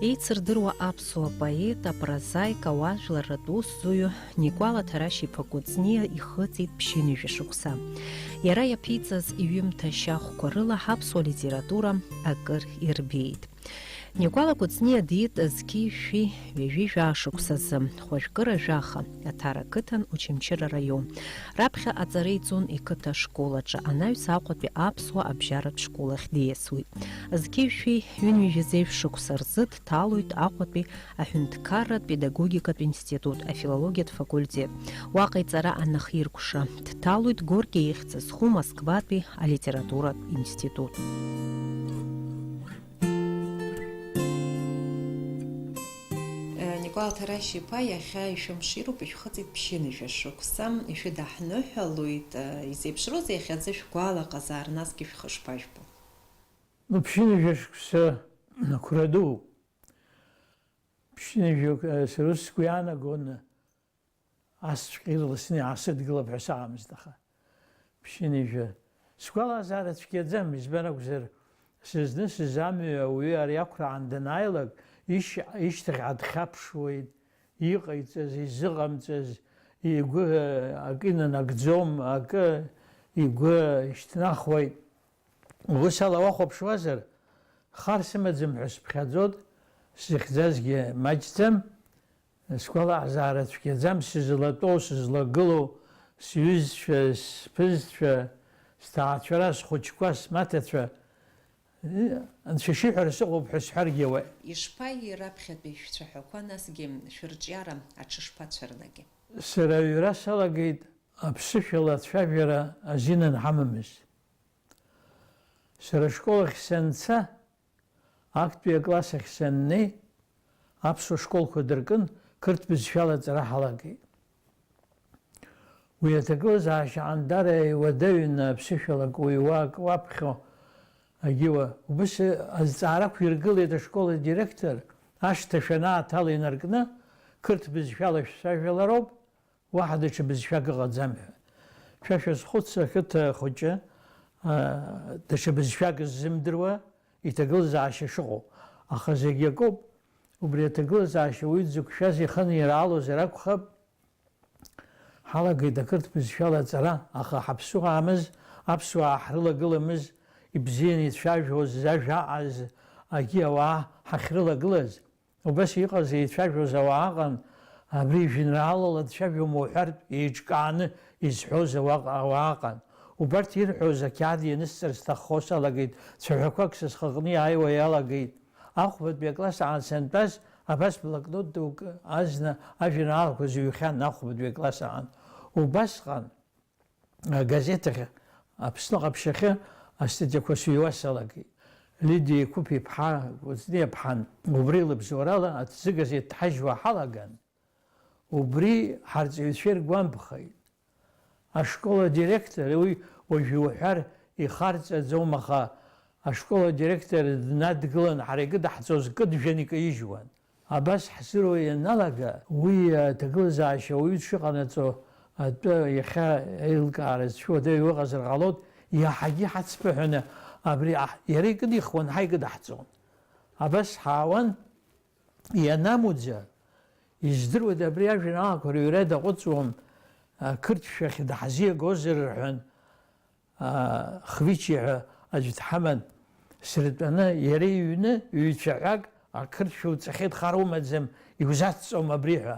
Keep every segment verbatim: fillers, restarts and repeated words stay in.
Еицырдыруа аԥсуа поет, апрозаик, ауаажәларратә усзуҩы Никәала Ҭарашь-иԥа Кәыҵниа ихыҵит ԥшьынҩажәа шықәса. Иара иаԥиҵаз иҩымҭа шьахәқәа рыла ҳаԥсуа литература акыр ирбеит. Никәала Кәыҵниа диит зқьи жәшәи ҩажәи жәаа шықәсазы, хәажәкыра жәаха, Аҭара қыҭан Очамчыра раион. Раԥхьа аҵара иҵон иқыҭа ашкол аҿы, анаҩс Аҟәатәи аԥсуа абжьаратә школ ахь диасуеит. Зқьи жәшәи ҩынҩажәи зеижә шықәса рзы дҭалоит Аҟәатәи аҳәынҭқарратә педагогикатә институт афилологиатә факультет. Уаҟа иҵара анахиркәша, дҭалоит Горки ихьӡ зху Москватәи алитературатә институт. Николаи Ҭарашь-иԥа, иахьа ишәымшироуп, ишәхыҵит ԥшьынҩажәа шықәса, ишәыдаҳныҳәалоит, изеиԥшроузеи иахьазы шәгәалаҟазаара, насгьы шәхы шԥажәбо? Ну, ԥшьынҩажәа шықәса ақәра дууп. Ԥшьынҩажәа, э, сара ус сгәы иаанагон, асҵәҟьа ирласны иаасыдгылап ҳәа саҟамызт, аха ԥшьынҩажәа. Сгәалазаара цәгьаӡам, избан акәзар, сызнысыз амҩа ауаҩы ари ақәраан данааилак, ишь-, ишьҭахьҟа дхьаԥшуеит, иҟаиҵаз, изыҟамҵаз, игәы, э, акы инанагӡом, акы игәы шьҭнахуеит. Ус ала уахәаԥшуазар, хар сымаӡам ҳәа сыԥхьаӡоит, сзыхьӡазгьы маҷӡам, сгәалаҟазаара цәгьаӡам, сызлатәоу, сызлагылоу, сҩызцәа, сԥызцәа, сҭаацәара, схәыҷқәа, смаҭацәа, Анцәа ишиҳәара сыҟоуп ҳәа сҳәаргьы ауеит. Ишԥаиеи раԥхьатәи шәцәаҳәақәа, насгьы шәырҿиара аҽышԥацәырнаги? Сара аҩра салагеит аԥсышәала ацәажәара азин анҳамамыз. Сара ашкол ахь санца, актәи акласс ахь саннеи, аԥсуа школқәа дыркын, қырҭ бызшәала аҵара ҳалагеит. Уи аҭагылазаашьа ҟандара иуадаҩын аԥсышәала акы уиуа, акы уаԥхьо, агьиуа. Убыс азҵаара ақәиргылеит ашкол адиректор, ашҭа шәанааҭала инаркны, қырҭ бызшәала шәцәажәалароуп, уаҳа даҽа бызшәак ыҟаӡам ҳәа. Шәа шәазхәыц, ақыҭа хәыҷы, а, даҽа бызшәак ззымдыруа иҭагылазаашьа шыҟоу. Аха зегь акоуп, убри аҭагылазаашьа уаҩы дзықәшәаз ихы анираалозар акәхап, ҳалагеит ақырҭ бызшәала аҵара, аха ҳаԥсуаамыз, аԥсуаа ҳрылагыламыз, ибзианы ицәажәоз, зажәа аҟаз, агьи ауаа ҳахьрылагылаз, Убас иҟаз еицәажәоз ауаа ыҟан, абри жәеинраалала дцәажәома уҳәартә еиҿкааны изҳәоз ауаҟ-, ауаа ыҟан. Убарҭ ирҳәоз ақьаад ианысҵар сҭаххо салагеит, цәаҳәақәак са схаҟны иааиуа иалагеит. Ахәбатәи акласс аан сантәаз, абас блокнот дук азна ажәеинраалақәа зыҩхьан ахәбатәи акласс аан. Убасҟан, Агазеҭ ахь, Аԥсны ҟаԥшьахьы астатиақәа сыҩуа салагеит. Лидиа Еқәыԥ-иԥҳа Кәыҵниаԥҳан убри лыбзоурала аҭӡы газеҭ дҳажьуа ҳалаган, убри ҳарҵаҩцәа иргәамԥхеит. Ашкол адиректор, уи уажә иуҳәар ихарҵаӡом, аха ашкол адиректор днадгылан, ҳара икыдаҳҵоз кыджәан икаижьуан. Абас ҳзыруа ианалага, уи аҭагылазаашьа ауаҩы дшыҟанаҵо атәы иахьа еилкаара зцәуадаҩу ыҟазар ҟалоит, иаҳагьы ҳацԥыҳәаны абри аҳ-, иара икыдихуан, ҳаикыдаҳҵон. Абас ҳаауан, ианамуӡа, издыруада абри ажәеинраалақәа рыҩра даҟәыҵуам, ақырҭшәахь даҳзиагозар рҳәан, аа, Хвичи ҳәа аӡә дҳаман, сыртәаны, иара иҩны ҩ-цәаҳәак ақырҭшәа уҵахьеит, хар умаӡам, иузацҵом абри ҳәа.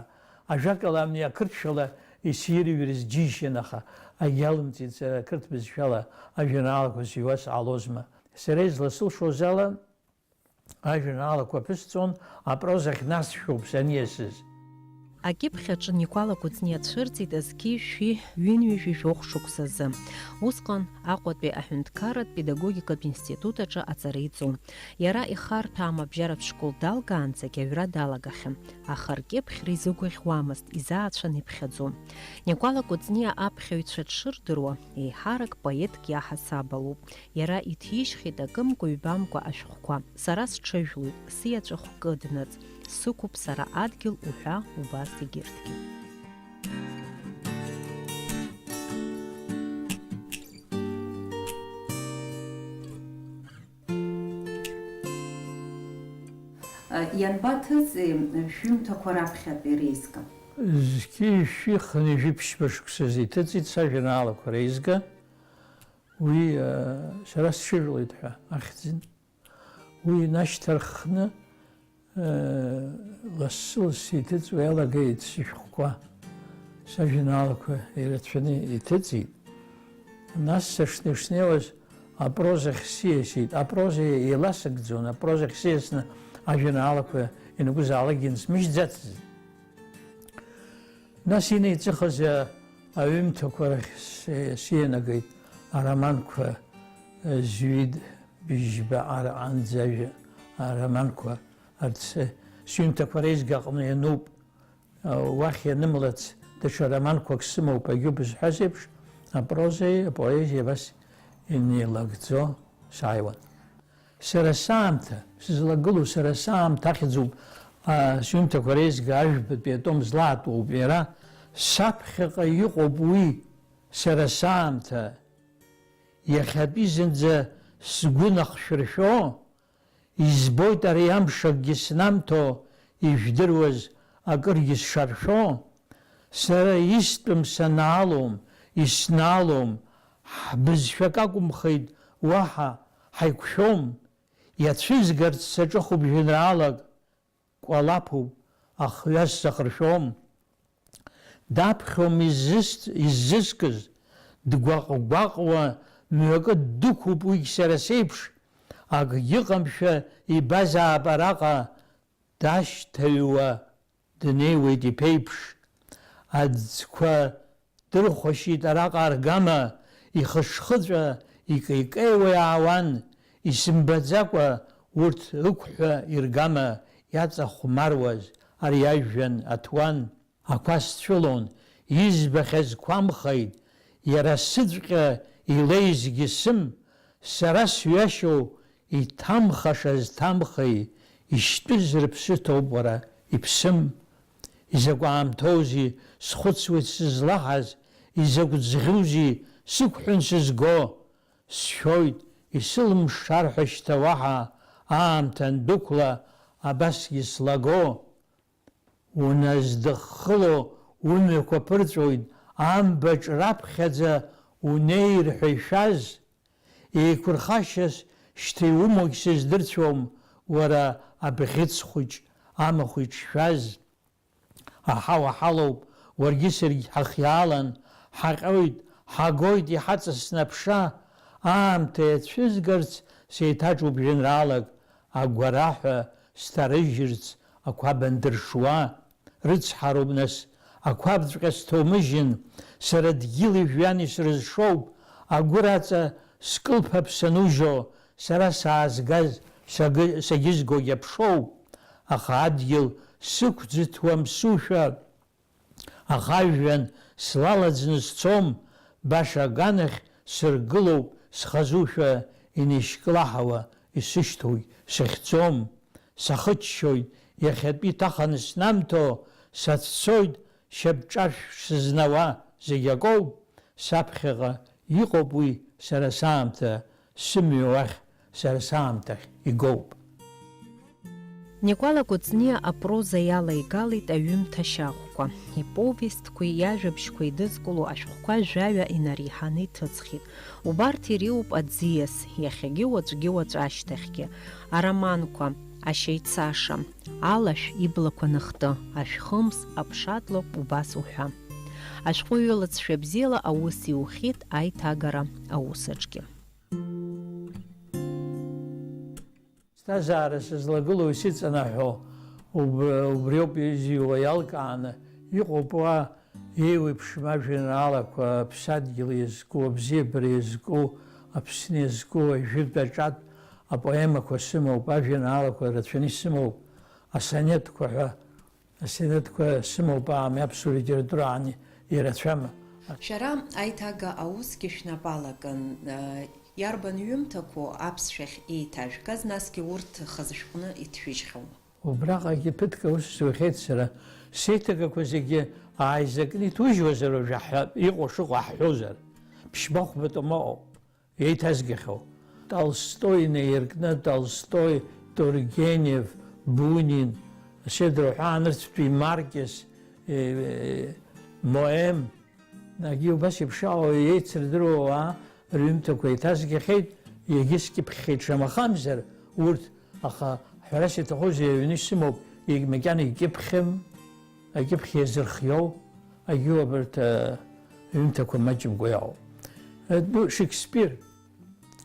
Ажәакала, амни ақырҭшәала исирҩрыз џьишьан, аха агьалымҵит сара ақырҭ бызшәала ажәеинраалақәа зыҩуа сҟалозма. Сара изласылшоз ала, Ажәеинраалақәа ԥысҵон, апрозахь насшәоуп саниасыз. Акьыԥхь аҿы Никәала Кәыҵниа цәырҵит зқьи жәшәи ҩынҩажәи жәохә шықәсазы. Усҟан Аҟәатәи аҳәынҭқарратә педагогикатә институт аҿы аҵара иҵон. Иара ихарҭәаам абжьаратә школ далгаанӡагь аҩра далагахьан, аха ркьыԥхьра изыгәаӷьуамызт, изаацәан иԥхьаӡон. Никәала Кәыҵниа аԥхьаҩцәа дшырдыруа, еиҳарак поетк иаҳасаб алоуп. Иара иҭижьхьеит акымкәа-ҩбамкәа ашәҟәқәа, Сара сҽыжәлоит, сиаҵәахә кыднаҵ, Сықәуп сара адгьыл уҳәа убас егьырҭгьы. Ианбаҭыҵи шәҩымҭақәа раԥхьатәи реизга? Зқьи жәшәи хынҩажәи ԥшьба шықәсазы иҭыҵит сажәеинраалақәа реизга. Уи, сара сҽыжәлеит ҳәа ахьӡын. Уи инашьҭарххны, лассы-лассы иҭыҵуа иалагеит сышәҟәқәа. Сажәеинраалақәа ирацәаны иҭыҵит. Нас сышнеи-шнеиуаз апрозахь сиасит. Апроза еиласыгӡон, апрозахь сиасны ажәеинраалақәа ианакәызаалакгьы нсмыжьӡацызт. Нас инеиҵыхыз аҩымҭақәа рахь си-, сианагеит, ароманқәа, зҩыда быжьба ар-, анӡажәа ароманқәа, арҭ с-, сҩымҭақәа реизга аҟны иануп. Уахь ианымлац, даҽа романқәак сымоуп, агьуб зҳәаз еиԥш, апрозеи апоезиеи абас инеилагӡо сааиуан. Сара саамҭа, сызлагылоу сара саамҭа ахьӡуп, а, сҩымҭақәа реизга ажәбатәи атом злаатуоуп иара, саԥхьаҟа иҟоуп уи, сара саамҭа. Иахьатәи зынӡа сгәы нахшәыршәо, избоит ари амш акгьы снамҭо, ижәдыруаз акыргьы сшаршәо. Сара истәым санаалом, иснаалом, ҳбызшәак акәымхеит, уаҳа ҳаиқәшәом. Иацәызгарц саҿыхуп жәеинраалак, кәалаԥуп, ахҩа сзахыршәом. Даԥхьом иззыс-, иззыскыз, дгәаҟ-гәаҟуа мҩакы дықәуп уигь сара сеиԥш, акгьы ыҟамшәа ибазаап араҟа, дашьҭаҩуа днеиуеит иԥеиԥш. Аӡқәа дырхәашьеит араҟа аргама, ихышхыҵәа икеикеиуа иаауан, исымбаӡакәа урҭ ықәҳәа иргама иаҵахәмаруаз ари ажәҩан аҭуан. Ақәа сцәылон, избахьаз қәамхеит, иара сыҵәҟьа илеизгьы сым, сара сҩашьоу иҭамхашаз ҭамхеи, ишьтәыз рыԥсы ҭоуп уара, иԥсым. Изакә аамҭоузеи схәыцуеит сызлаҳаз, изакә ӡӷьузеи сықәҳәан сызго? Сшәоит, исылымшар ҳәа шьҭа уаҳа, аамҭа андәықәла абасгьы слаго. Уназдыххыло умҩақәа ԥырҵәоит, амбаҿ раԥхьаӡа унеир ҳәа ишәаз, еиқәырхашьас шьҭа иумоугь сыздырцәом, уара абӷьыц хәыҷ амахә иҿшәаз. Аҳауа ҳалоуп, уаргьы саргь ҳахиаалан, ҳаҟьоит, ҳагоит иҳаҵасны аԥша, аамҭа иацәызгарц сеиҭаҿуп жәеинраалак, агәараҳәа сҭарыжьырц ақәаб андыршуа, рыцҳароуп нас, ақәабҵәҟьа сҭоумыжьын, сара дгьыли жәҩани срызшоуп, агәыр аҵа скылԥап санужьо, сара саазгаз сагы-, сагьызгогь аԥшоуп, аха адгьыл сықәӡыҭуам сушәа, аха ажәҩан слалаӡны сцом, баша аганахь сыргылоуп схазушәа, инеишьклаҳауа исышьҭоугь сыхьӡом. Сахыччоит, иахьатәи ҭаханы снамҭо, сацәцоит, шьапҿаршә сызнауа зегь акоуп, саԥхьаҟа иҟоуп уи сара саамҭа, сымҩа уахь сара саамҭахь игоуп. Никәала Кәыҵниа апроза иалаигалеит аҩымҭа шьахәқәа. Иповестқәеи иажәабжьқәеи идызкыло ашәҟәқәа жәаҩа инареиҳаны иҭыҵхьеит. Убарҭ иреиуоуп аӡиас, иахьагьы уаҵәгьы уаҵәы ашьҭахьгьы. Ароманқәа, Ашьаицаша, Алашә иблақәа ныхты, Ашәхымс, Аԥшатлакә, убас уҳәа. Ашәҟәыҩҩы лыҵшәа бзиала аус иухьеит аиҭагара аус аҿгьы. Ԥсҭазаара сызлагылоу исыҵанаҳәо уб-, убриоуп изҩуа иалкааны иҟоуп уа еиуеиԥшым ажәеинраалақәа, аԥсадгьыл иазку, абзиабара иазку, Аԥсны иазку, ажәытә аҿатә апоемақәа сымоуп, ажәеинраалақәа рацәаны исымоуп, асонетқәа ҳәа. Асонетқәа сымоуп, аами, аԥсуа литератураан ирацәама? Шәара аиҭага аусгьы шәнапы алакын, э, иарбан ҩымҭақәоу аԥсшәахь еиҭажәгаз, насгьы урҭ хазы шәҟәны иҭшәыжьхьоума? Убраҟагьы ԥыҭк аус зухьеит сара. Сеиҭагақәа зегьы ааизакны иҭужьуазар уажәы ҳәа, иҟоу шыҟоу ҳҳәозар. Ԥшьба-хәба тома ыҟоуп. Еиҭазгахьоу. Толстои инаиркны, Толстои, Тургенев, Бунин, Седроҳәаа нырцәтәи Маркес, э, Моем, егьи убас еиԥш ауаа еицырдыруа ауаа рҩымҭақәа еиҭазгахьеит, иагьыскьыԥхьхьеит, шамахамзар, урҭ, аха ҳәарас иаҭахузеи, аҩны исымоуп, егь-, макьана икьыԥхьым, акьыԥхь иазырхиоу, агьу абарҭ, э, ҩымҭақәа маҷымкәа иаауп. Э, ну, Шекспир,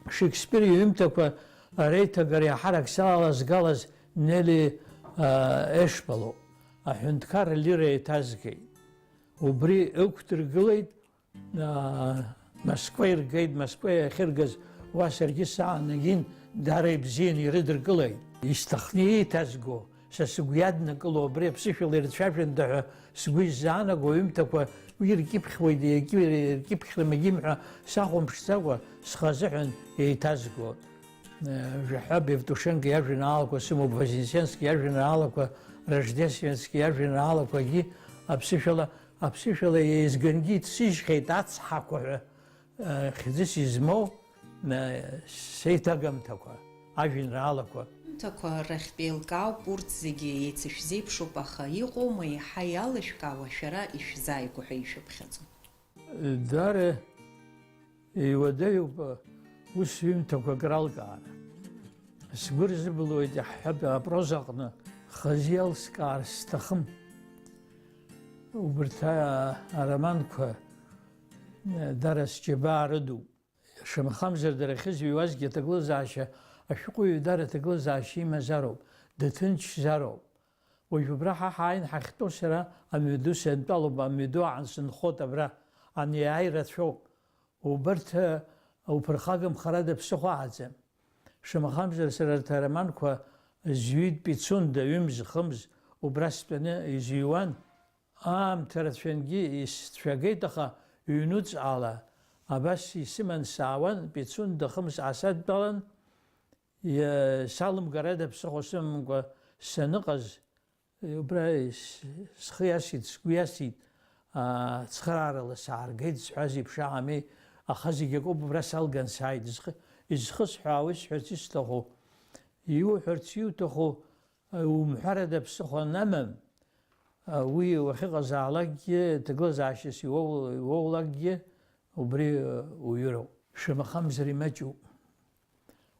Шекспир иҩымҭақәа реиҭагара иаҳарак салазгалаз Нели, э, Ешба лоуп. Аҳәынҭқар лира еиҭазгеит. Убри ықәдыргылеит, аа, Москва иргеит, Москва иахьыргаз уа саргьы саанагин, даара ибзианы ирыдыркылеит. Исҭахны еиҭазго, са сыгәы иаднакыло, абри аԥсышәала ирцәажәанда ҳәа сгәы иззаанаго аҩымҭақәа уи иркьыԥхьуеит, иркьы-, иркьыԥхьрым егьим ҳәа сахәамԥшӡакәа, схы азыҳәан еиҭазго. Жәаҳәаб Евтушенко иажәеинраалақәа сымоуп, Вознесенски иажәеинраалақәа, Рождественски иажәеинраалақәагьы аԥсышәала, аԥсышәала еизгангьы иҭсыжьхьеит ацҳақәа ҳәа, э, хьӡыс измоу, э, сеиҭагамҭақәа, ажәеинраалақәа. Аамҭақәа рахьтә еилкаауп, урҭ зегьы еицышәзеиԥшуп, аха иҟоума еиҳа иалышәкаауа шәара ишәзааигәоу ҳәа ишәыԥхьаӡо? Даара иуадаҩуп ус ҩымҭақәак ралкаара. Сгәы рзыбылуеит, иаҳҳәап, апроза аҟны хазы иалскаар сҭахым. Убарҭ а-, ароманқәа, э, дара сџьабаа рыдуп. Шамахамзар, дара ахьызҩуазгьы аҭагылазаашьа, ашәҟәыҩҩы дара аҭагылазаашьа имазароуп, дыҭынчзароуп. Уажә убра ҳа ҳааин ҳахьтәоу сара амҩаду сантәалоуп, амҩаду аан сынхоит абра, ани иааи рацәоуп. Убарҭ, э, уԥырхагамхарада ԥсыхәа аӡам. Шамахамзар, сара арҭ ароманқәа зҩит Пицунда, ҩымз-хымз убра стәаны изҩуан. Аамҭа рацәангьы исцәагеит, аха ҩнуҵҟала абас исыман саауан, Пицунда хымз аасадтәалан, иа-, салымгарада ԥсыхәа сымамкәа саныҟаз, убра с-, схы иасит, сгәы иасит, аа, цхыраарала сааргеит зҳәаз еиԥш аами, аха зегь акоуп, убра салган сааит. Зхы-, изхысҳәаауеи сҳәарц исҭаху? Иуҳәарц иуҭаху, умҳәарада ԥсыхәа анамам, уи уахьыҟазаалакгьы, ҭагылазаашьас иуоу-, иуоулакгьы убри уҩыроуп. Шамахамзар имаҷуп.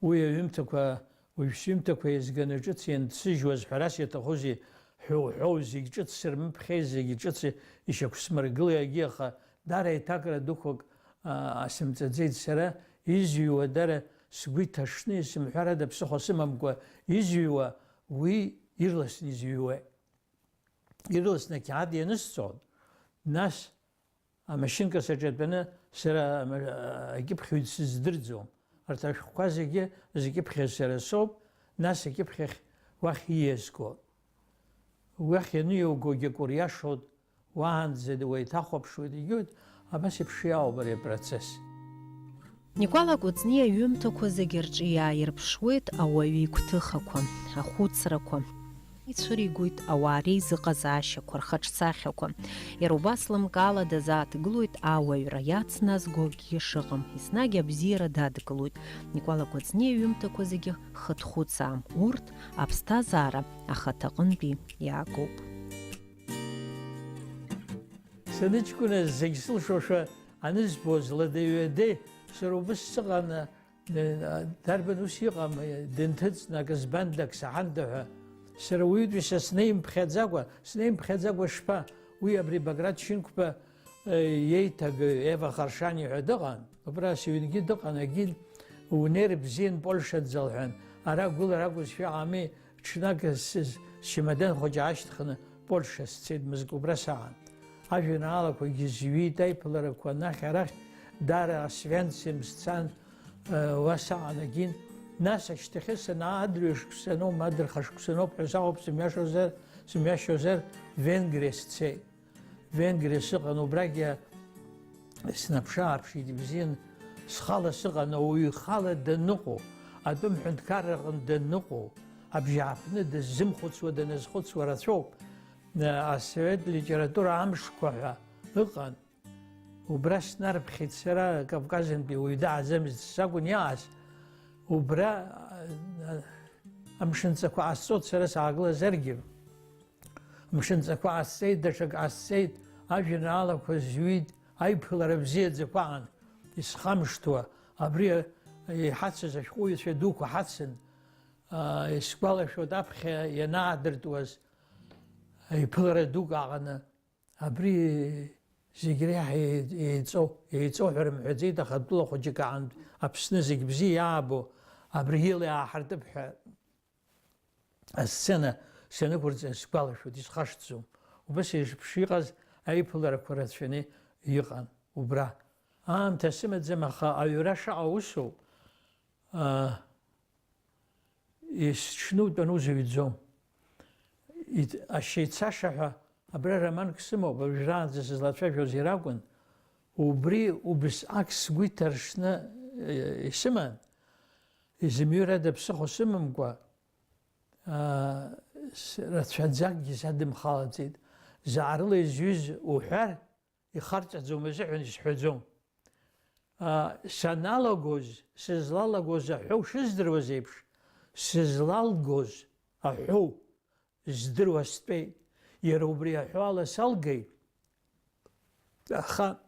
Уи аҩымҭақәа, уажә сҩымҭақәа еизганы ҿыц ианҭсыжьуаз ҳәарас иаҭахузеи, ҳәоу-ҳәоу зегь ҿыц сырмыԥхьеи, зегь ҿыц ишьақәсмыргылеи, аха даара аиҭакра дуқәак, аа, сымҵаӡеит сара, изҩуа дара сгәы иҭашны, исымҳәарада ԥсыхәа сымамкәа изҩуа, уи ирласны изҩуеит. Ирласны ақьаад ианысҵон, нас амашьынка саҿатәаны сара ама-, акьыԥхьҩы дсыздырӡом. Арҭ ашәҟәқәа зегьы зкьыԥхьыз сара соуп, нас акьыԥхьахь уахь ииазго. Уахь ианиоугогьы акуриашоит, уаанӡа уеиҭахәаԥшуеит, егьиуеит, абас еиԥш иаауп ари апроцесс. Никәала Кәыҵниа иҩымҭақәа зегьы рҿы иааирԥшуеит ауаҩы игәҭыхақәа, ахәыцрақәа. Ицәыригоит ауаа реизыҟазаашьақәа, рхаҿсахьақәа. Иара убас лымкаала дазааҭгылоит ауаҩра иацназго акгьы шыҟам, еснагь абзиара дадгылоит. Никәала Кәыҵниа иҩымҭақәа зегьы хыҭхәыцаам, урҭ аԥсҭазаара ахаҭаҟынтәи иаагоуп. Саныҷкәыназ зегь сылшошәа анызбоз, ладеи-ҩадеи, сара убыс сыҟан, э, дарбан ус иҟам, э, дынҭыҵны акы збанда, ак саҳанда ҳәа. Сара уаҩытәыҩса снеимԥхьаӡакәа, снеимԥхьаӡакәа шԥа, уи абри Баграт Шьынқәба, э, иеиҭагаҩ Ева Харшани ҳәа дыҟан. Убра сыҩнгьы дыҟан, егьи унеир бзиан Польшаӡа лҳәан, ара гәылара акәызшәа ами, ҽнак с-, с-, счамадан хәыҷы аашьҭхны Польша сцеит, мызкы убра саан. Ажәеинраалақәагьы зҩит, аиԥыларақәа анахь-арахь, даара Освенцим сцан, э, уа саан егьин. Нас ашьҭахьы санаа адырҩашықәсаноума, адырхашықәсаноуп ҳәа саҟоуп, сымҩашозар, сымҩашьозар, Венгриа сцеит. Венгриа сыҟан, убрагьы снаԥшы-ааԥшит, ибзиан, схала сыҟан, ауаҩы ихала даныҟоу, атәым ҳәынҭқарраҟны даныҟоу, абжьааԥны дыззымхәыцуа, даназхәыцуа рацәоуп. Асовет литература амшқәа ҳәа ыҟан. Убра снарԥхьеит сара, Кавказынтәи уаҩ дааӡамызт сакәын иааз. Убра, а, а, Амшынҵақәа ҟасҵоит сара саагылазаргьы. Амшынҵақәа ҟасҵеит, даҽак ҟасҵеит, ажәеинраалақәа зҩит, аиԥылара бзиаӡақәа аан, исхамышҭуа, абри иҳацыз ашәҟәыҩҩцәа дуқәа ҳацын, аа, исгәалашәоит аԥхьа ианаадыртуаз, аиԥылара дук аҟаны. Абри зегь реиҳа еи-, еиҵоу, еиҵоу ҳәа рымҳәаӡеит, аха атәыла хәыҷык аҟынтә Аԥсны зегь бзиа иаабо абри ила иааҳартып ҳәа асцена санықәырҵа сгәалашәоит, исхашҭӡом. Убас еиԥш иҟаз аиԥыларақәа рацәаны иҟан убра. Аамҭа сымаӡам, аха аҩра шаҟа усоу, аа, Есҽны утәаны узыҩӡом. Ит-, ашьеицаша ҳәа абра романк сымоуп, уажәраанӡа сызлацәажәоз иара акәын. Убри убысҟак сгәы иҭаршны, э, исыман. Изымҩыр ада ԥсыхәа сымамкәа, аа, с-, рацәаӡакгьы садымхалаӡеит. Заҟарыла изҩыз уҳәар, ихарҵаӡом азыҳәан исҳәаӡом. А, саналагоз, сызлалагоз аҳәоу шыздыруаз еиԥш, сызлалгоз аҳәоу здыруа стәеит. Иара убри аҳәо ала салгеит. Аха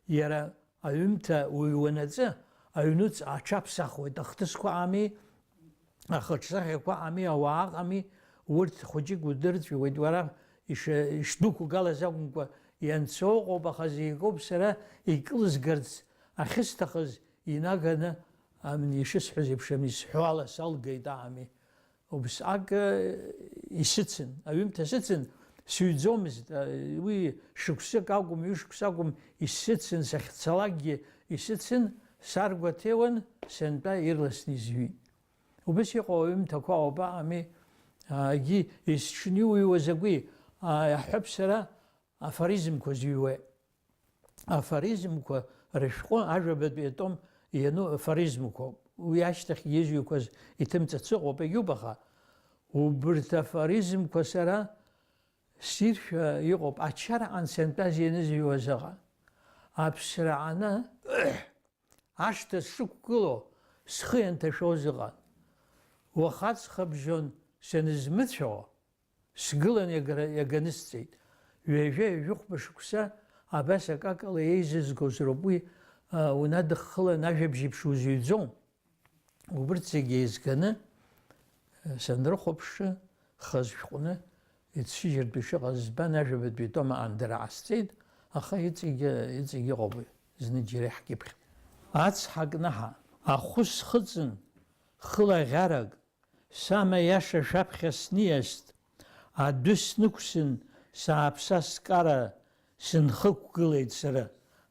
иара аҩымҭа уҩуанаҵы, аҩнуҵҟа аҽаԥсахуеит, ахҭысқәа ами, ахаҿсахьақәа ами, ауаа ыҟами, урҭ хәыҷык удырҵәиуеит, уара иш-, ишдәықәгалаз акәымкәа, ианцо ыҟоуп, аха зегь акоуп сара икылзгарц ахьысҭахыз инаганы, амни ишысҳәаз еиԥш, ами, сҳәо ала салгеит, аами. Убысҟак, э, исыцын, аҩымҭа сыцын, сыҩӡомызт, э, уи шықәсык акәым, ҩышықәса акәым, исыцын, сахьцалакгьы исыцын, саргәаҭеиуан, сынтәа ирласны изҩит. Убас иҟоу аҩымҭақәа ауп, аами, егьи есҽны иуҩуа закәи, а, иаҳҳәап сара, афоризмқәа зыҩуеи. Афоризмқәа рышәҟәы ажәабатәи атом иану афоризмқәоуп. Уи ашьҭахьгьы изҩқәаз иҭымҵац ыҟоуп, егьуп, аха убырҭ афоризмқәа сара сиршәа иҟоуп, ачара ансантәаз ианызҩуаз ыҟан. Аԥсра аны Ашҭа сшықәгылоу схы ианҭашәоз ыҟан. Уаха аҵхыбжьон санызмыцәо, сгылан иагара-, иаганысҵеит. Ҩажәа-ҩажәихәба шықәса абас акакала еизызгоз роуп уи, а, унадыххылан ажәабжь еиԥш узыҩӡом. Убырҭ зегьы еизганы, санрыхәаԥшы, хаз шәҟәны ицәыжьыртә ишыҟаз збан, ажәабатәи атом аандара ҟасҵеит, аха иҵегьы, иҵегьы ыҟоуп уи, зны џьара иаҳкьыԥхьт. Ацҳа кнаҳа, ахәы схыҵын, хыла ӷьарак, сама иаша шәаԥхьа сниаст, адәы снықәсын, сааԥса скара, сынхықәгылеит сара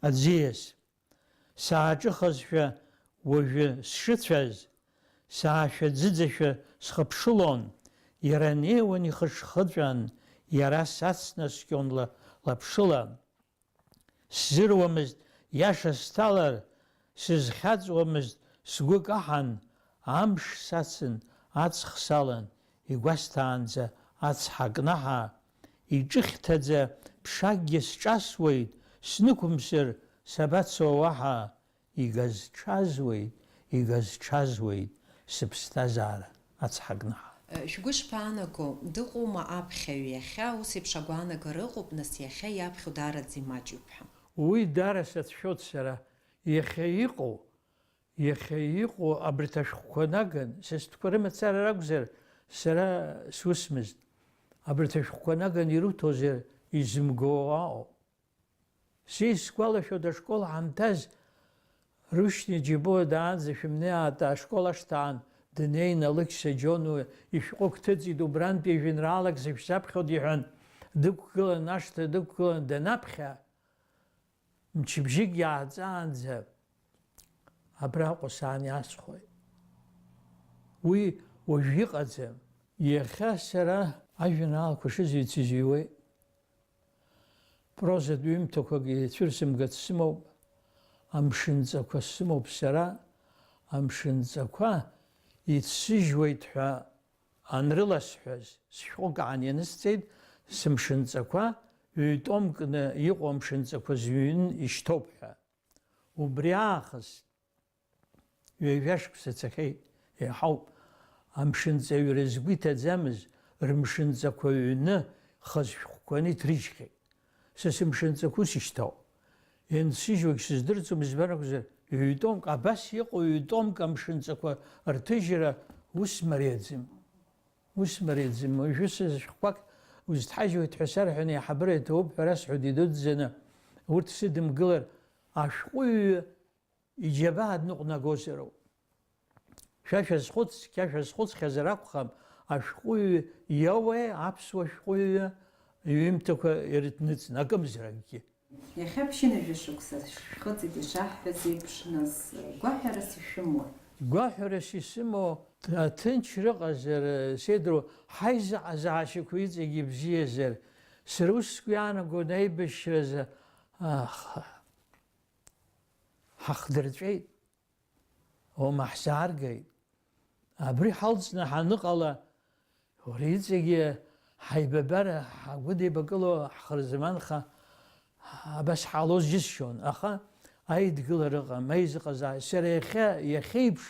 аӡиас. Сааҿыхазшәа уажәы сшыцәаз, саашәаӡыӡашәа схыԥшылон, иара неиуан ихышхыҵәан, иара сацнаскьон ла-, лаԥшыла. Сзыруамызт иаша сҭалар, сызхьаҵуамызт, сгәы каҳан, амш сацын, аҵх салан, игәасҭаанӡа ацҳа кнаҳа, иҿыхьҭаӡа ԥшакгьы сҿасуеит, снықәымсыр сабацо уаҳа, игазҽазуеит, игазҽазуеит сыԥсҭазаара ацҳа кнаҳа. Шәгәы шԥаанаго, дыҟоума аԥхьаҩ иахьа, ус еиԥш агәаанагара ыҟоуп, нас иахьа иаԥхьо даараӡа имаҷҩуп ҳәа? Уи даара сацәшәоит сара, иахьа иҟоу, Иахьа иҟоу абарҭ ашәҟәқәа наган, са стәқәа рымацара ракәзар, сара сусмызт. Абарҭ ашәҟәқәа наган ируҭозар изымго ауп. Са исгәалашәоит ашкол ҳанҭаз, Рушьни Џьабуа даанӡа шәымнеи аата ашкол ашҭа аан днеин, Алықьса Џьонуа ишәҟәы гәҭыҵит, убрантәи ажәеинраалак сышәзаԥхьоит иҳәан, дықәгылан, ашҭа дықәгылан данаԥхьа, Мчыбжьык иааҵаанӡа абраҟа саан иасхәоит. Уи уажә иҟаӡам. Иахьа сара ажәеинраалақәа шызыҩцыз иҩуеит. Прозатә ҩымҭақәак ицәырсымгац сымоуп, амшынҵақәа сымоуп сара, амшынҵақәа ицсыжьуеит ҳәа Анрыласҳәаз, сшәҟәык аан ианысҵеит, сымшынҵақәа ҩ-томкны иҟоу амшынҵақәа зҩны ишьҭоуп ҳәа. Убри аахыс ҩажәа шықәса цахьеит, еиҳауп. Амшынҵаҩра згәы иҭаӡамыз, рымшынҵақәа ҩны, хаз шәҟәқәаны иҭрыжьхьеит. Са сымшынҵақәа ус ишьҭоуп. Иансыжьуагь сыздырӡом, избан акәзар, ҩ-томк, абас иҟоу ҩ-томк амшынҵақәа рҭыжьра ус мариаӡам. Ус мариаӡам. Уажәы са шәҟәқәак узҭҳажьуеит ҳәа сарҳәаны, аиҳабыра иҭоуп ҳәа расҳәоит идуӡӡаны. Урҭ сыдымгылар, ашәҟәыҩҩы иџьабаа дныҟәнагозароуп. Шәа шәазхәыц, шәа шәазхәыцхьазар акәхап, ашәҟәыҩҩы иоуеи аԥсуа шәҟәыҩҩы иҩымҭақәа ирыҭныҵны, акымзаракгьы. Иахьа ԥшьынҩажәа шықәса шәхыҵит ишаҳҳәаз еиԥш, нас, гәаҳәарас ишәымоу? Гәаҳәарас исымоу, аҭынчра ыҟазар, сеидру, ҳаизыҟазаашьақәа иҵегь ибзиазар, сара ус сгәы иаанагон аибашьразы, аха, ҳахдырҵәеит, ома ҳзааргеит. Абри ҳалҵны ҳаныҟала, уара иҵегьы ҳаибабара ҳагәыдеибакыло ҳхырзаманха, абас ҳҟалоз џьысшьон, аха аидгылара ыҟам, аизыҟазаашьа, сара иахьа, иахьеиԥш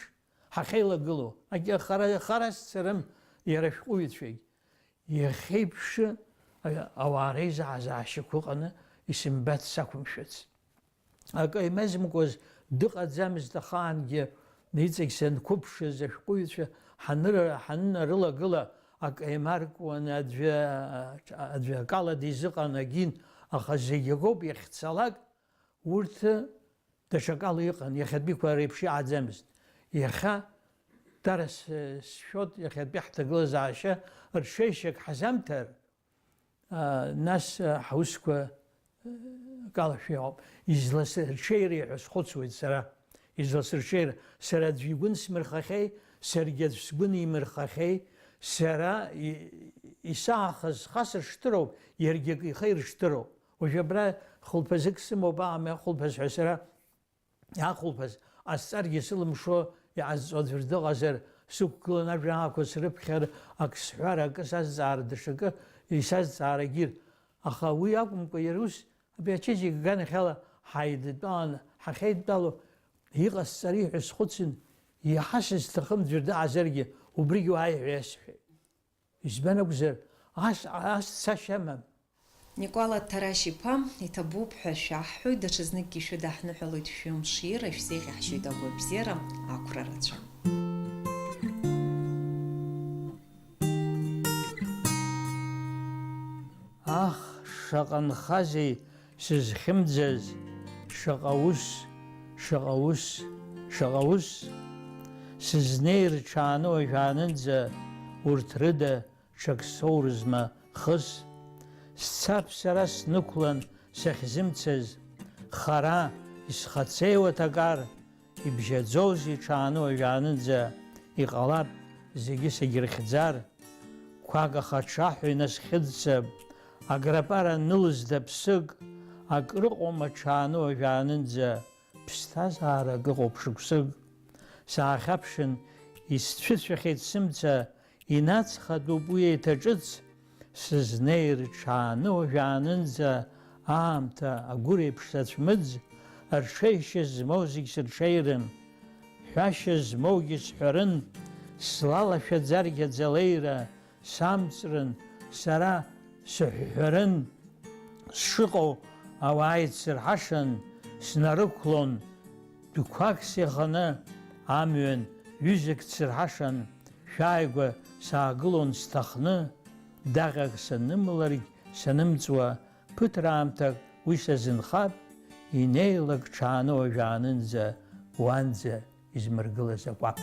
ҳахьеилагылоу, акьахара, хара сцарым, иара ашәҟәыҩҩцәагь. Иахьеиԥш, а-, ауаа реизыҟазаашьақәа ыҟаны исымбац сақәымшәац. Акы еимазымкуаз дыҟаӡамызт ахаангьы, иҵегь санқәыԥшыз ашәҟәыҩҩцәа ҳаныр-, ҳанынарылагыла, акы еимаркуан, аӡәы, аӡәы акала дизыҟан агин, аха зегь акоуп иахьцалак, урҭ даҽакала иҟан, иахьатәиқәа реиԥш иҟаӡамызт. Иахьа дара с-, сшәоит, иахьатәи ҳҭагылазаашьа рҽеишьак ҳазамҭар, аа, нас, аа, ҳусқәа, аа, акалашәа иҟоуп. Изласырҽеири ҳәа схәыцуеит сара. Изласырҽеира? Сара аӡәы игәы нсмырхахьеи, саргьы аӡә сгәы нимырхахьеи, сара и-, исаахаз схасыршҭыроуп, иаргьы акы ихеиршҭыроуп. Уажә абра хәылԥазык сымоуп, аамҭа хәылԥаз ҳәа сара иаахәылԥаз, ҟасҵаргьы сылымшо иҟазҵо аӡәыр дыҟазар, сықәгылан ажәаҳәақәа срыԥхьар, ак сҳәар, акы сазҵаар, даҽакы исазҵаарагьы. Аха уи акәымкәа, иара ус, абри ачеиџьыка аганахьала ҳаидтәалан, ҳахьеидтәало, иҟасҵари ҳәа схәыцын, иаҳа сызҭахым ӡәыр дыҟазаргьы, убригь уааи ҳәа иасҳәеит. Избан акәзар, ас, ас цашьа амам. Никәала Ҭарашь-иԥа, иҭабуп ҳәа шәаҳҳәоит, даҽазныкгьы шәыдаҳныҳәалоит шәымшира, ишәзеиӷьаҳшьоит агәабзиара, ақәра рацәа. Ах, шаҟа нхазеи сызхьымӡаз, шаҟа ус, шаҟа ус, шаҟа ус, сызнеир ҽааны уажәаанынӡа, урҭ рыда ҽак соурызма хыс? Сцап сара снықәлан сахьзымцаз, хара исхацеиуа ҭакар, ибжьаӡоузеи ҽааны уажәаанынӡа, иҟалап зегьы сагьырхьӡар, қәак ахаҽаҳәа инасхьыӡцап, аграпара нылзда ԥсык, акрыҟоума ҽааны уажәаанынӡа, ԥсҭазаарак ыҟоуп шықәсык. Саахьаԥшын, исцәыцәахьеит сымца, инацхатәуп уи еиҭа ҿыц, сызнеир ҽааны уажәаанынӡа, аамҭа агәыр еиԥш сацәмыӡ, рҽеишьа змоу зегь сырҽеирын, ҳәашьа змоугьы сҳәарын, слалашәаӡаргь аӡы алеира, самҵрын, сара сыҳәҳәарын, сшыҟоу ауаа еицсырҳашан, снарықәлон, дәқәак сеиханы, амҩан ҩызак дсырҳашан, шәааигәа саагылон сҭахны, даҟьак санымларгь санымҵуа, ԥыҭраамҭак уи сазынхап, инеилак ҽааны уажәаанынӡа уанӡа измыргылаз акәаԥ.